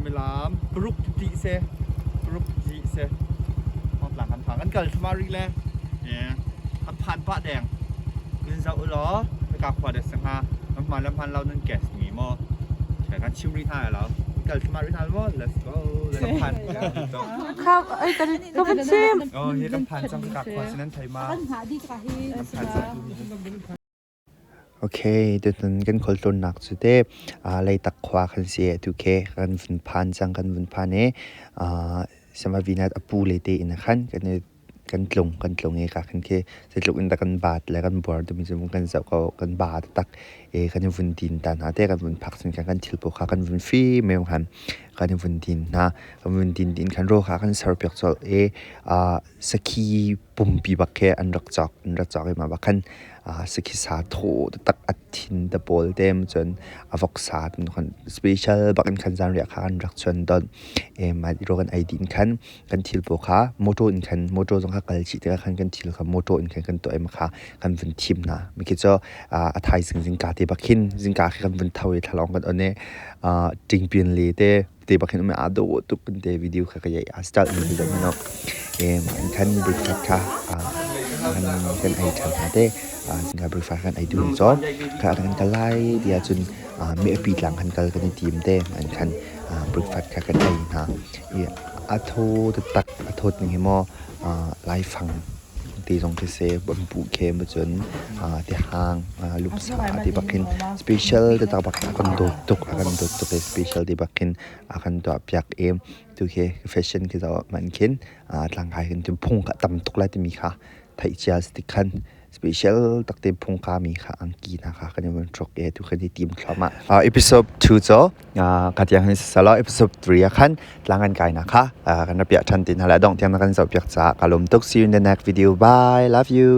Suimilam paruk ti se paruk ti se Hmawngtlang kan phan. Kan kal thluahmah rih le kan phan pah deng. Nan zoh u law hika khua dah si hnga. Nan hmaan le hmaan lo nan guess mi maw? Kan chim rih hna lo. Kal thluahmah rih hna maw? Let's go. Kan phan. Kha ai kan ka van chim. Oh, hi kan phan cang hika khua si nan thei ma? Kan hngah dih ka hi. Kan phan cang. Ok, tutan kan khualtlawnnak cu teh Leitak khua kan si. Atu khi kan vun phan cang, kan vun phan i Samavinat a pu le te inn ah khan kan i kan tlung, kan tlung i ka khan khi zeitluk in dah kan baat le kan buar timi cu kan zoh ko, kan ba taktak i kan i vun din ta hna te kan vun phak cun kan thil pawl kha kan vun fim i khan kan i vun din hna. Kan vun din dih in khan rawl kha kan serpiak colh i sakhi pumpi bak khi an rak cawk an rak cawk i mah bak khan sakhi sa thaw taktak a thin te pawl te cun a voksa special bak in khan zanriah kha an rak chuan tawn. Mah rawl kan ei dih in khan kan thil pawl kha motor in khan motor zong kha kal chih tikah khan kan thil kha motor in khan kan tuah i mah kha kan vun thim hna. Mikhi cu a thaizing zingka te bak khin zingka khi kan vun tho i thlalawng kan on i ṭingpian le te te bak hin um aa dawh tuk kan te video kha ka yaih a style mi zoh hmanh e mah in khan breakfast kha kan kan ei ṭhan hna te zingka breakfast kan ei tu ni caw kha kan kal lai ti ahcun mehpi tlang kan kal kan i tim te mah in khan breakfast kha kan ei hna i a thaw taktak a thawt ning hi maw laifang ti zong khi si bambu khem cun tihang lupsa ti bak hin special taktak bak a kan dawt tuk a kan dawt tuk i special ti bak hin a kan tuah piak i tu khi fashion khi zoh hmanh khin tlangkai hin cun phung kha tam tuk lai timi kha theih cia si tik khan special takte phungka mi kha angki hna kha kan i vun hruk i tu kan i tim thluahmah. Episode 2 cu ka tiang hin sisalaw episode 3 ah khan tlang kan kai na kha kan ra piah ṭhan ti hna lai dong tiang na kan zoh piak caah ka lawm tuk. See you in the next video. Bye. Love you.